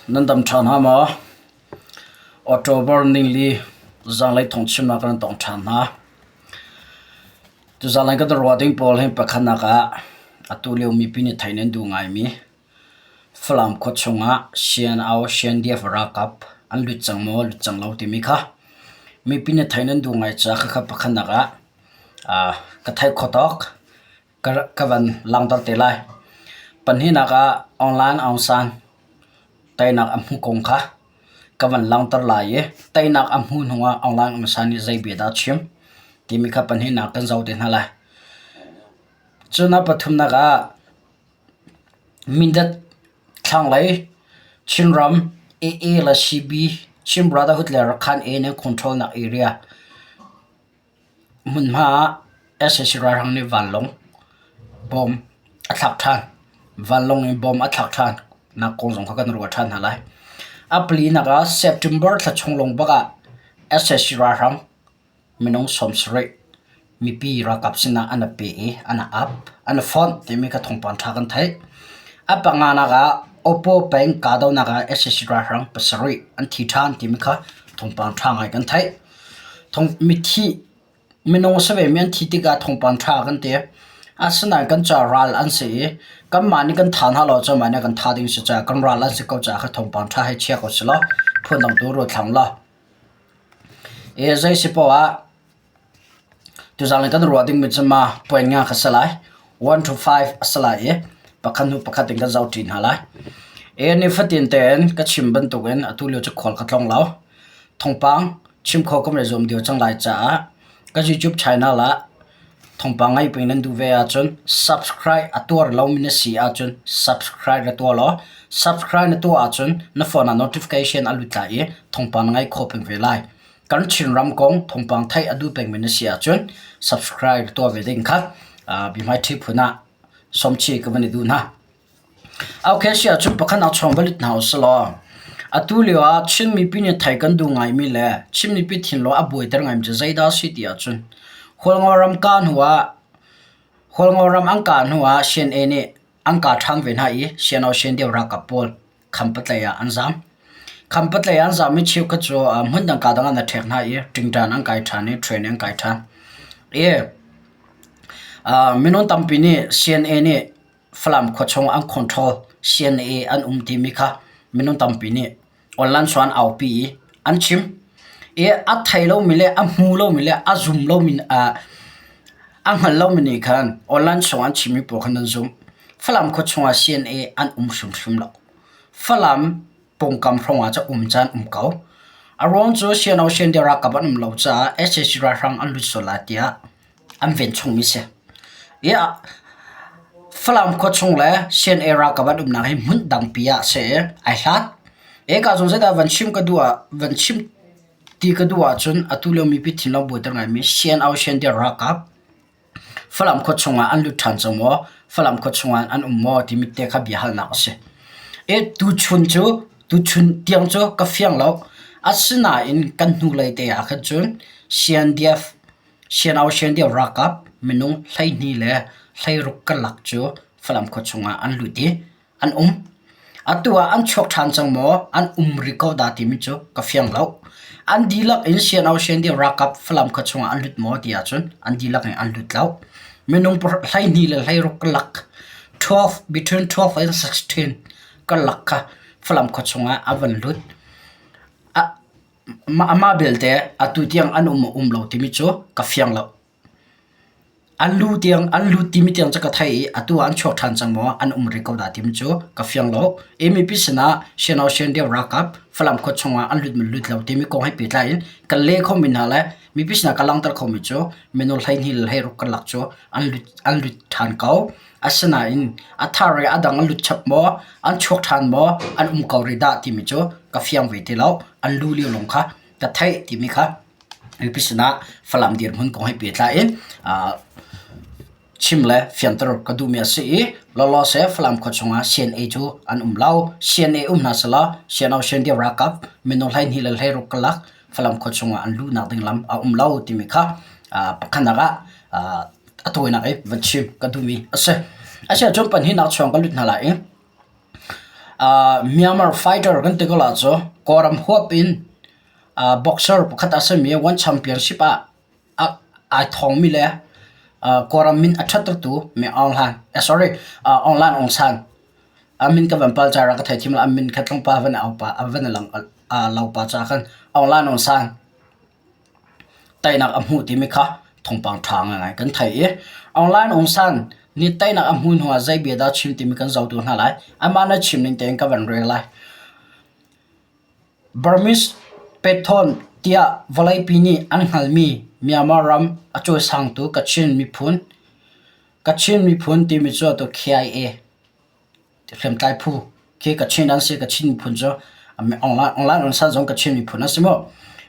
Nan dam ṭhan hnga maw? October ningli zanlei thawngchimnak kan tong ṭhan hna. Tuzanlei kan ruah ding pawl hi pakhatnak ah atu lio mipi nih theih nan duh ngaimi Falam khua chungah CNO CNDF ralkap an lut cang maw lut cang lo timi kha mipi nih theih nan duh ngai caah khakha pakhatnak ah ka theih khawh tawk ka van langhter te lai. Pahnihnak ah Aung La Aung San teinak a hmuh kong kha ka van langhter lai i teinak a hmuh hnu ah Aung La Aung San nih zei bia dah a chim timi kha pahnihnak kan zoh te hna lai. Cun a pathumnak ah Mindat thlanglei Chinram AA le CB Chin Brotherhood le Rakhine A nih control nak area Hmunhma ah sac ralhrang nih vanlawng bom a thlak ṭhan. Vanlawng in bom a thlak ṭhan nak kong zong kha kan ruah ṭhan hna lai. A palinak ah September thla chung lawng bak ah sac ralhrang minung 70 mipi ralkap sinah an pe i an ap, an fonh timi kha thawngpang ṭha kan theih. A panganak ah Oppo peng kahdohnak ah sac ralhrang pasarih an thi ṭhan timi kha thawngpang ṭha ngai kan theih. Mithi minung a si vemi an thi tikah thawngpang ṭha kan ti. Asinain kan caah ral an si i kanmah nih kan tha hna lo cu mah nih a kan tha ding si caah kan ral an si ko caah kha thawngpang ṭha hei chia ko selaw phundang tu ruat hlang law. I zei si poah ah tuzaan kan ruah dingmi cu ma point nga kha si lai. 1 to 5 a si lai i pakhat hnu pakhat in kan zohṭi hna lai. I nifatin tein ka chim bantukin atu lio cu khual ka tlawng lo. Thawngpang chim kho ka van i zuam deuh cang lai caah ka YouTube channel ah thawngpang ngaih peng nan duh ve ahcun subscribe a tuar lomi na si ahcun subscribe ra tuah law subscribe na tuah ahcun na phone ah notification a lut lai i thawngpang na ngaih khawh peng ve lai. Kan Chinram kong thawngpang theih a duh pengmi na si ahcun subscribe tuah ve ding kha biahmaiṭhi phun ah sawmchih ka van i duh hna. Okay si ahcun pakhat nak chawng va lut hna usih law atu lio ah Chin mipi nih thei kan duh ngaimi le Chin mipi thinlung a buaiter ngaimi cu zeidah a si ti ahcun Hualngo ram kah hnu ah Hualngo ram an kah hnu ah CNA nih an kah ṭhan ve hna i CNO CNDF ralkap pawl Khampatlei ah an zaam. Khampatlei ah an zaam i cheukhat cu hmundang kaa dang ah an i ṭhek hna i ṭingṭan an kai ṭhan i train an kai ṭhan. I minung tampi nih CNA nih Falam khua chung an control CNA an um timi kha minung tampi nih online chuan aupi i an chim. I a thei lomi le a hmu lomi le a zum lomi a hngal lomi nih khan online chung an chimmi pawl khan an zumh. Falam khua chungah CNA an um hrimhrim lo. Falam pawngkam hrawng ah cun um caan um ko. A ruang cu CNO CND ralkap an um lo caah sac ralhrang an lut sual lai tiah an ven chungmi si. I Falam khua chung le CNA ralkap an umnak hi hmun dangpi ah si i ai hlat. Eka zong zeidah van chim ka duh ah van chim ti ka duh ahcun atu lio mipi thinlung buaiter ngaimi CNO CND ralkap Falam khua chungah an lut ṭhan cang maw? Falam khua chungah an um maw timi te kha biahalnak a si. I tuchun cu tuchun tiang cu ka fiang lo. Asinain kan hnulei te ah khan cun CNDF CNO CNDF ralkap minung 12 le 16 karlak cu Falam khua chungah an lut i an um. Atu ah an chuak ṭhan cang maw, an um rih ko dah timi cu ka fiang lo. An dihlak in CNO CNDF ralkap Falam khua chungah an lut maw ti ahcun an dihlak in an lut lo. Minung 12 le 16 karlak 12 between 12 and 16 karlak kha Falam khua chungah a van lut. Amah belte atu tiang an um maw um lo timi cu ka fiang lo. An lu tiang an lut timi tiang cu ka theih i atu ah an chuak ṭhan cang maw an um rih ko dah timi cu ka fiang lo. Mipi sinah Sino Shendio ralkap Falam khua chungah an lut maw lut lo timi kong he pehtlai in kan leh khomi hna le mipi sinah ka langhter khomi cu minung 12 le 16 karlak cu an lut an lut ṭhan ko. Asinain a thar i a dang an lut chap maw, an chuak ṭhan maw, an um ko rih dah timi cu ka fiang ve ti lo. An lu lio lawng kha ka theih timi kha mipi sinah Falam dirhmun kong he pehtlai in chim le fianter ka duhmi a si i lawlawse Falam khua chungah CNA cu an um lo. CNA um hna selaw CNO CNDF ralkap minung 12 le 16 karlak Falam khua chungah an luhnak ding lam a um lo timi kha pakhatnak ah a tawinak i van chim ka duhmi a si. Asiahcun pahnihnak chuang kan lut hna lai i. Myanmar fighter kan ti ko la cu Kawlram huap in boxer pakhat a simi One Championship ah ai thawngmi le Kawlram min a ṭhattertu mi Aung Hlan sorry Aung La Aung San a min ka van pal caah ka theithiam lo a min kha tlangpa van au pa van lang lau pa caah khan Aung La Aung San teinak a hmuh timi kha thawngpang ṭha ngaingai kan theih i Aung La Aung San nih teinak a hmuh hnuah zei bia dah a chim timi kan zohtu hna lai. Amah na chim ning tein ka van rel lai. Burmese Python tiah vawleipi nih an hngalhmi Myanmar ram a cawisangtu Kachin miphun Kachin miphun timi cu atu KIA hriamtlai phu khi Kachin an si. Kachin miphun cu Aung La Aung San zong Kachin miphun a si mu.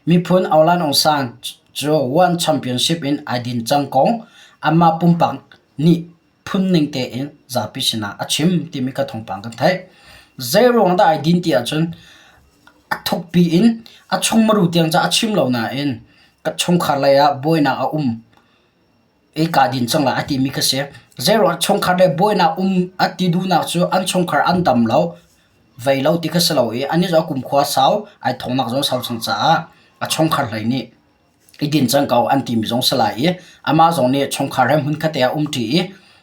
Miphun Aung La Aung San cu One Championship in ai din cang kong amah pumpak nih phunning tein zapi sinah a chim timi kha thawngpang kan theih. Zeiruang dah ai din ti ahcun a thukpi in a chungmaru tiang ca a chim lo nain ka chungkhar lei ah buainak a um i kaa din cang lai a timi kha si. Zeiruang chungkhar le buainak um a ti duhnak cu an chungkhar an dam lo, vei lo ti kha si lo i anih cu a kumkhua sau, ai thawngnak zong sau cang caah a chungkhar hlei nih i din cang ko an timi zong si lai i amah zong nih chungkhar he hmunkhat ah a umṭi i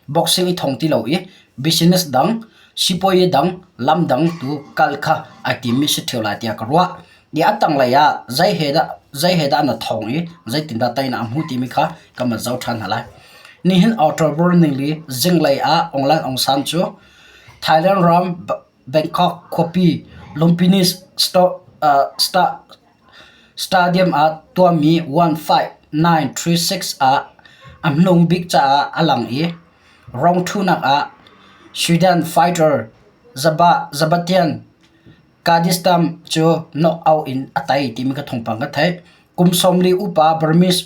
boxing i thong ti lo i business dang sipuazi dang lam dang tu kal kha ai timmi si ṭheo lai tiah ka ruah. I a tanglei ah zei he dah zei he dah na thong i zeitindah teinak a hmu timi kha kan van zoh ṭhan hna lai. Nihin October nili zinglei ah Aung La Aung San cu Thailand ram Bangkok khuapi Lumpini Stadium ah tuahmi 15936 ah a hmanung bik caah a lang i rong ṭhunak ah Sweden fighter Zabatian Kadistam cu knockout in a tei timi kha thawngpang ka theih. Kum 40 upa Burmese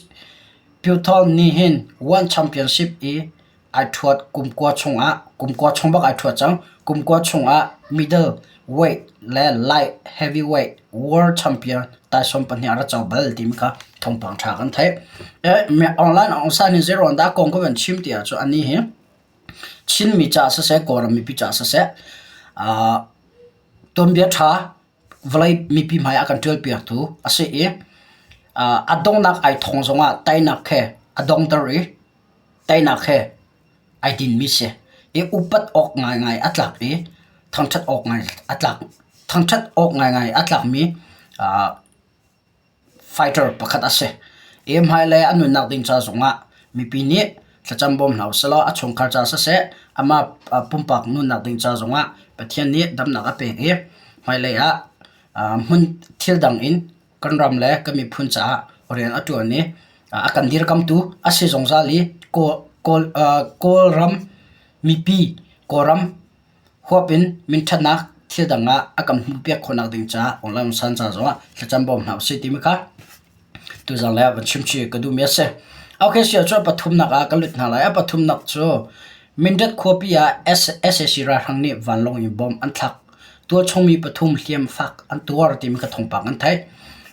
Pyuthon nih hin One Championship i ai ṭhuat kumkua chungah kumkua chung bak ai ṭhuat cang. Kumkua chungah middle weight le light heavyweight world champion taisawm pahnih a ra co bal timi kha thawngpang ṭha kan theih. Online Aung San hi zeiruang dah kong ka van chim ti ahcun anih hi Chinmi caah siseh Kawlram mipi caah siseh tuanbia ṭha vawlei mipi hmai ah a kan ṭialpiaktu a si i a donghnak ai thawng zongah teinak he a dongter i teinak he ai dinmi si. I upat awk ngaingai a tlak i thangṭhat awk ngai a tlak thangṭhat awk ngaingai a tlakmi fighter pakhat a si. I hmailei a nunnak ding ca zongah mipi nih thlacam bawm hna usih law a chungkhar ca siseh amah pumpak nunnak ding ca zongah Pathian nih damnak a pek i hmailei ah hmun thil dang in kan ram le kan miphun caah rian a ṭuan i a kan dirkamtu a si zungzal i Kawlram mipi Kawlram huap in minṭhatnak thil dang ah a kan hmuhpiak khawhnak ding caah Aung La San ca zongah thlacam bawm hna usih timi kha tuzang lei ah van chimchih ka duhmi a si. Okay, si ahcun a pathumnak ah ka lut hna lai. A pathumnak cu Mindat khuapi ah sac ralhrang nih vanlawng in bomb an thlak. Tualchungmi pathum hliam fak an tuar timi kha thawngpang an theih.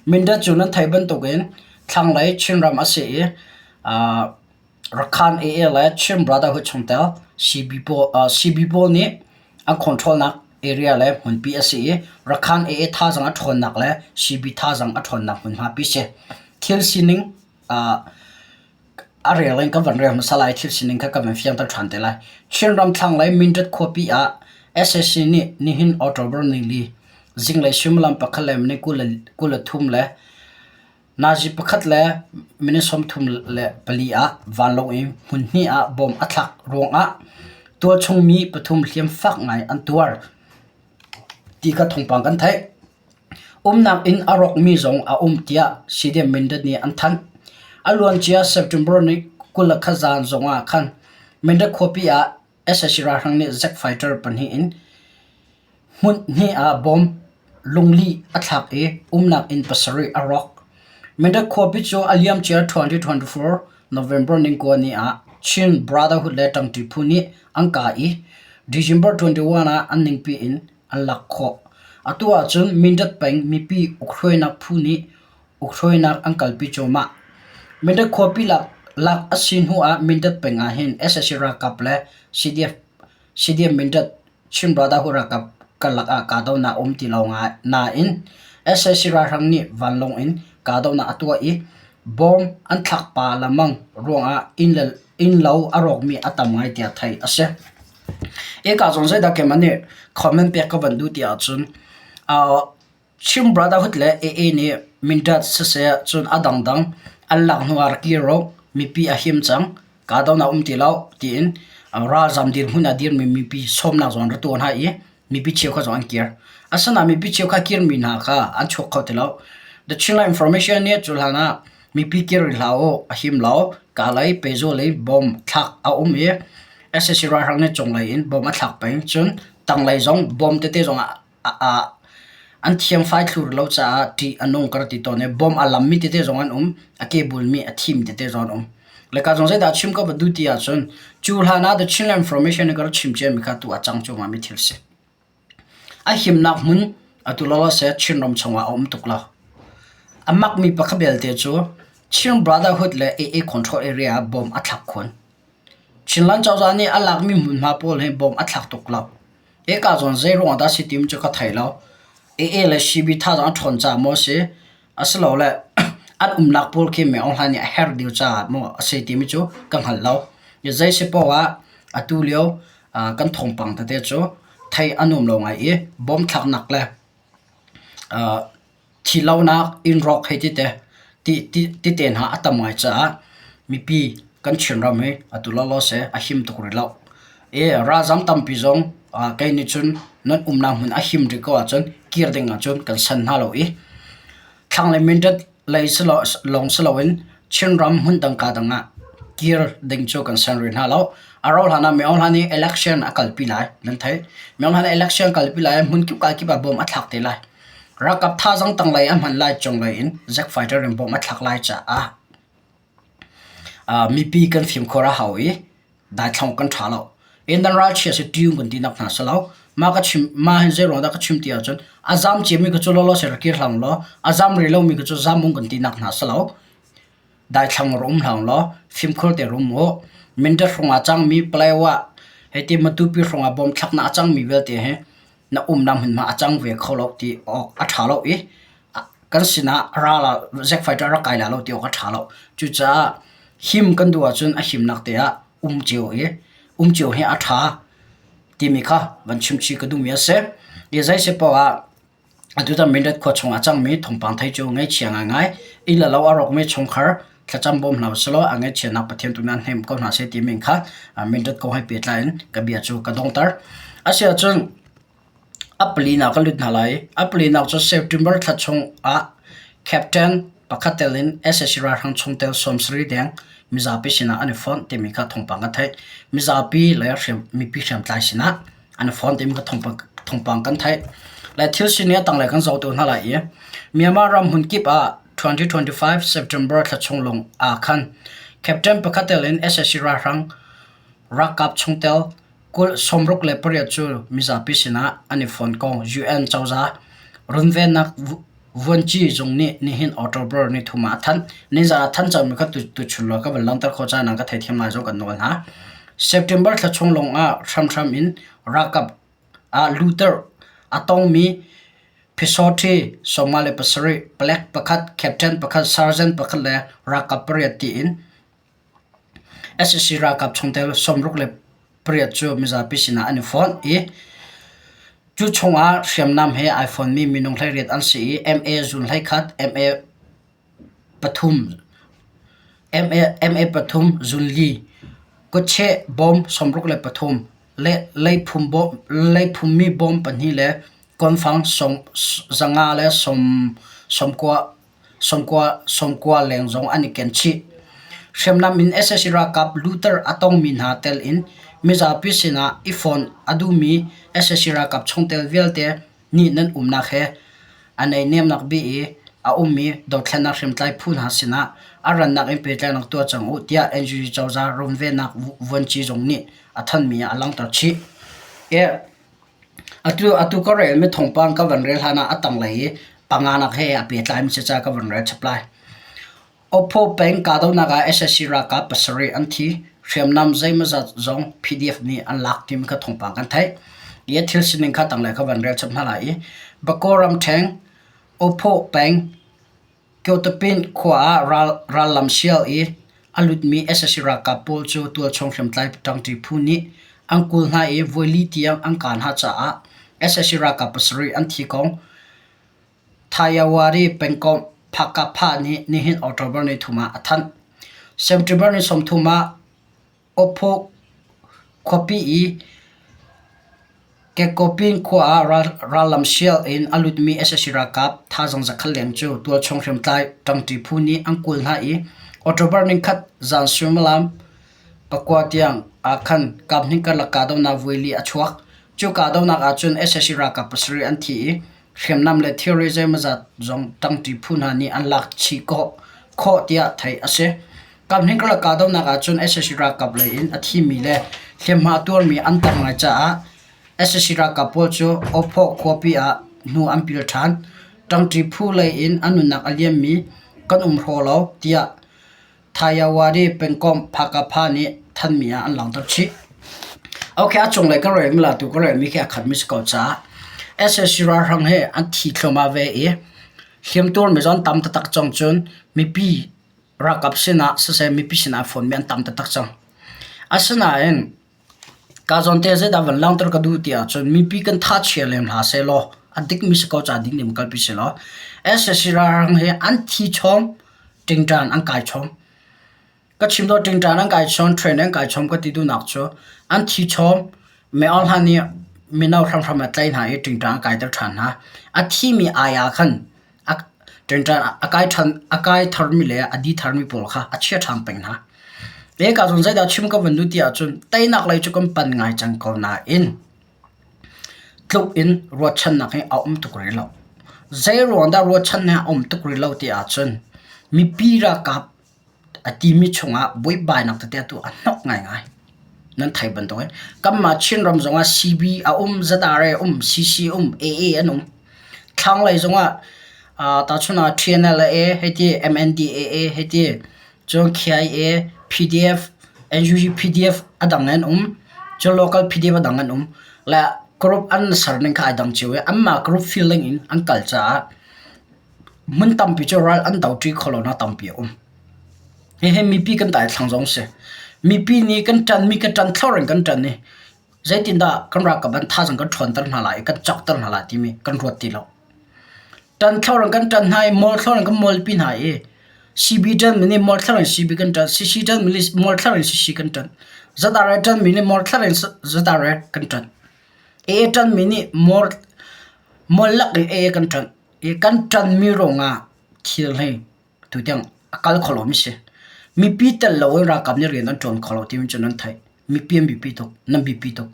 Mindat cu nan theih bantukin thlanglei Chinram a si i Rakhan AA le Chin Brotherhood chungtel CB pawl nih an control nak area le hmunpi a si i Rakhan AA thazaang a ṭhawnnak le CB thazaang a ṭhawnnak hmunhma pi si. Thil sining a rel in kan van rel hmasa lai thil sining kha kan van fiangter ṭhan te lai. Chinram thlanglei Mindat khuapi ah sac nih nihin October nili zinglei suimilam pakhat le minute 23 le Nazi pakhat le minute 34 ah vanlawng in hmun hnih ah bom a thlak ruangah tualchung mi pathum hliam fak ngai an tuar ti kha thawngpang kan theih. Umnak inn a rawkmi zong a um tiah CDM Mindat nih an thanh. A luancia September ni 21 zan zongah khan Mindat khuapi ah sac ralhrang nih jet fighter pahnih in hmun hnih ah bom lungli a thlak i umnak inn pasarih a rawk. Mindat khuapi cu a liamcia 2024 November ningkua ni ah Chin Brotherhood le ṭangṭi phu nih an kah i December 21 ah an ningpi in an lak khawh. Atu ahcun Mindat peng mipi ukhruainak phu nih ukhruainak an kalpi cuahmah. Mindat khuapi lak a si hnu ah Mindat peng ah hin sac ralkap le CDF, CDF Mindat Chin Brotherhood ralkap. karlak ah kahdohnak a um ti lo nain sac ralhrang nih vanlawng in kahdohnak a tuah i bom an thlak pah lengmang ruangah innlo a rawkmi a tam ngai tiah theih a si. Hika zong zeidah keimah nih comment pek ka van duh ti ahcun Chin Brotherhood le AA nih Mindat siseh cun a dangdang an lak hnu ah rak kir u, mipi a him cang, kahdohnak um ti lo tiin ralzam dirhmun ah dirmi mipi sawmnak zong an ra tuah hna i mipi cheukhat zong an kir. Asinain mipi cheukhat kirmi hna kha an chuak kho ti lo. The Chinland Information nih cu hlan ah mipi kir rih hlah u, a him lo, Kalay, Pezua lei bom thlak a um i sac ralhrang nih cunglei in bom a thlak peng. Cun tanglei zong bom tete zong an thiangfai thlu rih lo caah ṭih a nung ka rak ti tawn i bom a lammi tete zong an um, a kebulmi a thimi tete zong an um. Le ka zong zeidah chim ka va duh ti ahcun cu hlan ah The Chinland Information in ka rak chim ciami kha tu a cang cuahmah mi thil si. A himnak hmun atu lawlaw seh Chinram chungah a um tuk lo. A makmi pakhat belte cu Chin Brotherhood le AA Control Area ah bom a thlak khun. Chinland cozah nih a lakmi hmunhma pawl hi bom a thlak tuk lo. Hika zawn zeiruang dah si tim cu ka thei lo. AA le CB thazaang a ṭhawn caah maw a si, asilole an umnak pawl khi Myo Aung Hlaing nih a herh dih caah maw a si timi cu ka hngal lo. Zei si paoh ah atu lio kan thawngpang tete cu theih a nuam lo ngai i bom thlaknak le Thihlonak inn rawk hei tite hna a tam ngai caah mipi kan Chinram hi atu lawlaw seh a him tuk rih lo. I ralzam tampi zong kei nih cun nan umnak hmun a him rih ko ahcun kir ding ahcun kan san hna lo i thlanglei Mindat lei lawng si loin Chinram hmun dang kaa dang ah kir ding cu kan san rih hna lo. A rauh hlan ah Myo Aung Hlaing nih election a kalpi lai nan theih. Myo Aung Hlaing nih election a kalpi lai i hmun kip kaa kip ah bom a thlak te lai. Ralkap thazaang tanglei a hman lai cunglei in Zack fighter in bom a thlak lai caah mipi kan fimkhur a hau i daithlang kan ṭha lo. Indan ralchia si ṭiung kan tinak hna si lo. Mah ka chim mah hin zei ruang dah ka chim ti ahcun a zam ciami ka cu lawlaw se rak kir hlang law a zam rih lomi ka cu zam ung kan tinak hna si lo. Daithlang rak um hlang law fimkhur te rum u. Mindat hrawng ah cangmi Palawa hei Matupi hrawng ah bom thlaknak a cangmi vialte hi na umnak hmunhma a cang ve kho lo ti awk a ṭha lo i kan sinah ral ah zack fighter rak kai lai lo ti awk a ṭha lo. Cucaah him kan duh ahcun a himnak te ah um cio i um cio hi a ṭha timi kha van chimchih ka duhmi a si. I zei si paoh ah atutan Mindat khua chung ah cangmi thawngpang thei cu ngaihchia ngaingai. Inn le lo a rawkmi chungkhar thlacam bawm hna usih law a ngaihchiatnak Pathian tu nih an hnem ko hna seh timi kha Mindat kong he pehtlai in ka bia cu ka donghter. Asiahcun a palinak ka lut hna lai. A palinak cu September thla chung ah Captain pakhat tel in sac ralhrang chungtel 70 deng mizapi sinah an i fonh timi kha thawngpang ka theih. Mizapi le mipi hriamtlai sinah an i fonh timi kha thawngpang kan theih. Le thil sining a tanglei kan zoh tu hna lai i Myanmar ram hmun kip ah 2025 September thla chung lawng ah khan Captain pakhat tel in sac ralhrang ralkap chungtel 68 cu mizapi sinah an i fon ko. UN cozah runvennak vuanci zung nih nihin October nithum ah a thanh. Nizan ah thanh cangmi kha tuchun law ka van langhter khawh caan ah ka theithiam lai zong kan nawl hna. September thla chung lawng ah hramhram in ralkap ah luter a tongmi Phisawṭhi 47, palek pakhat, captain pakhat, sergeant pakhat le ralkap pariat tiin sac ralkap chungtel 68 cu mizapi sinah an i fonh i cu chungah hriamnam he ai fonmi minung 18 an si i MA zun 11, MA pathum, MA pathum zun li, kutcheh bawm 63 le leiphummi bawm pahnih le konfang 500 le 90 leng zong an i ken chih. Hriamnam in sac ralkap luhter a tongmi hna tel in mizapi sinah i fawnh a duhmi sac ralkap chungtel vialte nih nan umnak he a naihniamnak bik i a ummi dothlennak hriamtlai phu hna sinah a rannak in pehtlaihnak tuah cang u tiah NUG cozah runvennak vuanci zung nih a thanhmi ah a langhter chih. Atu ka relmi thawngpang ka van rel hlan ah a tanglei i panganak he a pehtlaimi si caah ka van rel chap lai. Oppo peng kahdohnak ah sac ralkap pasarih an thi. Hriamnam zeimawzat zong PDF nih an lak timi kha thawngpang kan theih. Hi thil sining kha tanglei kha van rel chap hna lai i Bako ramṭheng Ophaw peng Kyotapin khua ah rallam sial i a lutmi sac ralkap pawl cu tualchung hriamtlai ṭangṭi phu nih an kawl hna i voili tiang an kah hna caah sac ralkap pasarih an thi kong Thayawari pengkomh Phakapha nih nihin October 3 ah a thanh. September ni 30 ah Awphaw khuapi i Kekopin khua ah rallam sial in a lutmi sac ralkap thazaang zakhat leng cu tualchung hriamtlai ṭangṭi phu nih an kawl hna i October nikhat zan suimilam pakua tiang ah khan kaphnih karlak kahdohnak voili a chuak. Cu kahdohnak ahcun sac ralkap pasarih an thi i hriamnam le thilri zeimawzat zong ṭangṭi phu hna nih an lak chih khawh tiah theih a si. Kaphnih karlak kahdohnak ahcun sac ralkap lei in a thimi le hliamhma a tuarmi an tam ngai caah sac ralkap pawl cu Awphaw khuapi ah hnu an pil ṭhan. Ṭangṭi phu lei in a nunnak a liammi kan um hraw lo tiah Thayawadi pengkomh Phakapha nih thanmi ah an langhter chih. Okay, a cunglei ka relmi la tu ka relmi khi a khatmi si ko caah sac ralhrang he an thi thluahmah ve i hliamtuarmi zong an tam taktak cang cun mipi ralkap sinah siseh mipi sinah fawnmi an tam taktak cang. Asinain ka zawn te zeidah van langhter ka duh ti ahcun mipi kan tha chia lem hlah sehlaw a dikmi si ko caah ding nih kalpi sehlaw sac ralhrang hi an thi chom ṭingṭan an kai chom. Ka chim dawh ṭingṭan an kai chom, train an kai chom ka ti duhnak cu an thi chom Mei Aung Hlan nih mino hramhram a tlaih hna i ṭingṭang a kaiter ṭhan hna. A thimi ai ah khan ṭingṭang a kai ṭhan a kai tharmi le a di tharmi pawl kha a chia ṭhan peng hna. Hika zawn zeidah chim ka van duh ti ahcun teinak lei cu kan pan ngai cang ko nain tluk in ruahchannak hi a um tuk rih lo. Zei ruang dah ruahchannak a um tuk rih lo ti ahcun mipi ralkap A timi chungah buaibainak tete atu a hnok ngaingai. Nan thei bantukin kanmah Chinram zongah CB a um, ZRA a um, CC a um, AA an um. Thlanglei zongah uh, tahchun ah TNLA hei ti, MNDAA hei ti, cun KIA, PDF, NUG PDF a dang an um, cun local PDF a dang an um. Le group an ser ning kha ai dang cio i anmah group feeling in an kal caah Hmun tampi cu ral an doṭi kho lonak tampi a um. Hihi mipi kan daithlang zong si. Mipi nih kan ṭanmi kan ṭan thlor in kan ṭan i zeitindah kan ralkap an thazaang kan ṭhawnter hna lai i kan cakter hna lai timi kan ruat ti lo. Ṭan thlor in kan ṭan hna i mawl thlor in kan mawlpi hna i CB ṭanmi nih mawl thlor in CB kan ṭan, CC ṭanmi nih mawl thlor in CC kan ṭan, ZRA ṭanmi nih mawl thlor in ZRA kan ṭan. AA ṭanmi nih mawl mawl lak in AA kan ṭan. I kan ṭanmi ruangah thil hi tutiang a kal kho lomi si. Mipi tel loin ralkap nih rian an ṭuan kho lo timi cu nan theih. Mipi an biapi tuk, nan biapi tuk.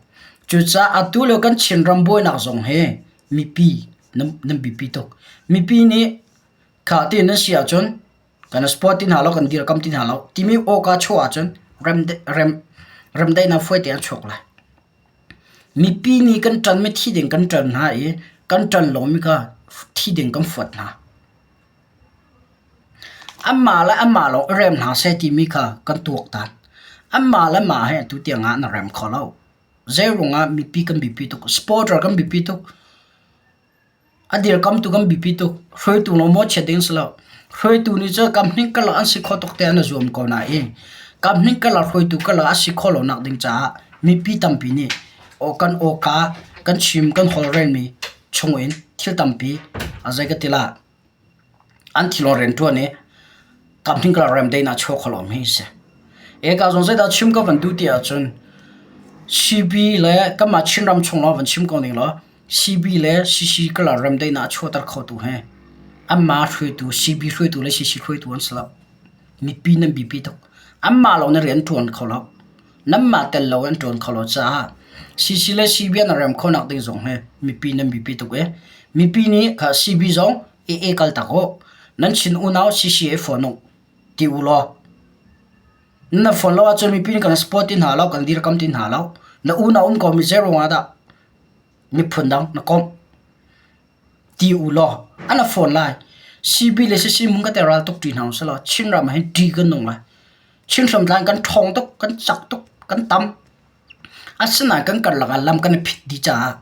Cucaah atu lio kan Chinram buainak zong hi mipi nan, nan biapi tuk. Mipi nih kha ti nan si ahcun kan sport ti hna lo, kan dirkam ti hna lo timi awka chuah ahcun rem, rem, remdaihnak fuai te an chuak lai. Mipi nih kan ṭanmi thi ding kan ṭan hna i kan ṭan lomi kha thi ding kan fuat hna. Anmah le anmah lawng i rem hna seh timi kha kan tuaktan. Anmah le mah hi atu tiang ah na rem kho lo. Zeiruang ah mipi kan biapi tuk, supporter kan biapi tuk. A dirkamtu kan biapi tuk. Hruaitu lawng mawhchiat ding si lo. Hruaitu nih cun kamhning karlak an si khawh tuk tiah an i zuam ko nain kamhning karlak hruaitu karlak a si khawh lonak ding caah mipi tampi nih aw kan awka kan chim kan holhrelmi chungin thil tampi a zei ka ti la An thilawng rianṭuan i kamhning karlak remdaihnak a chuak kho lomi hi a si. Eka zong zeidah chim ka van duh ti ahcun CB le kanmah Chinram chung lawng van chim ko ning law CB le CC karlak remdaihnak a chuahter khotu hi anmah hruaitu CB hruaitu le CC hruaitu an si lo. Mipi nan biapi tuk. Anmah lawng nih rian an ṭuan kho lo. Nanmah tel lo in an ṭuan kho lo caah CC le CB an rem khawhnak ding zong hi mipi nan biapi tuk i mipi nih kha CB zong AA kaltak u. Nan chin unau CC i fawn u ti u law na fawn lo ahcun mipi nih kan support ti hna lo, kan dirkam ti hna lo. Na unau um komi zei ruangah dah miphun dang na komh ti u law an a fawn lai. CB le CC hmun ka te ral tuk ṭi hna u sih law Chinram ah hin ṭi kan nung lai. Chin hriamtlai kan ṭhawng tuk, kan cak tuk, kan tam. Asinain kan karlak ah lam kan i phit dih caah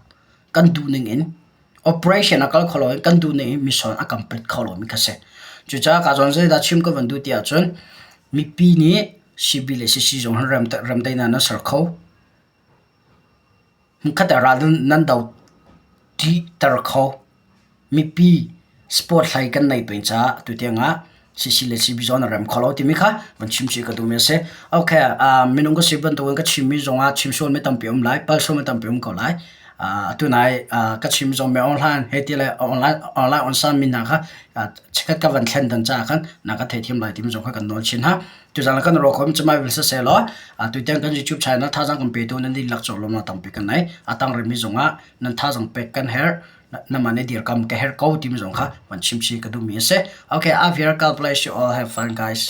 kan duh ning in operation a kal kho lo i kan duh ning in mission a complete kho lomi kha si. Cucaah ka zawn zeidah chim ka van duh ti ahcun mipi nih CB le CC zong hin remdaihnak nan ser kho. Hmunkhat ah ral nan do ṭihter kho. Mipi sport hlei kan nei peng caah tutiang ah CC le CB zong na rem kho lo timi kha van chim chih ka duhmi a si. Okay, uh, minung ka si bantukin ka chimmi zongah chim sualmi tampi um lai, pal sualmi tampi um ko lai. Uh, atu nai uh, ka chim zong me online he ti le online online on san min hna kha uh, chikkhat ka van thlen dan caah khan na ka theithiam lai timi zong kha kan nawl chin ha. Tuzaan kan ro khom cumai vil siseh law tutan kan YouTube channel thazaang kan petu nan dihlak cawk lawmnak tampi kan nei. A tang rimi zongah nan thazaang pek kan herh. Nama ne dirkam ka herh ko timi zong kha van chim chih ka duhmi a si. Okay, Avir, God bless you all. Have fun guys.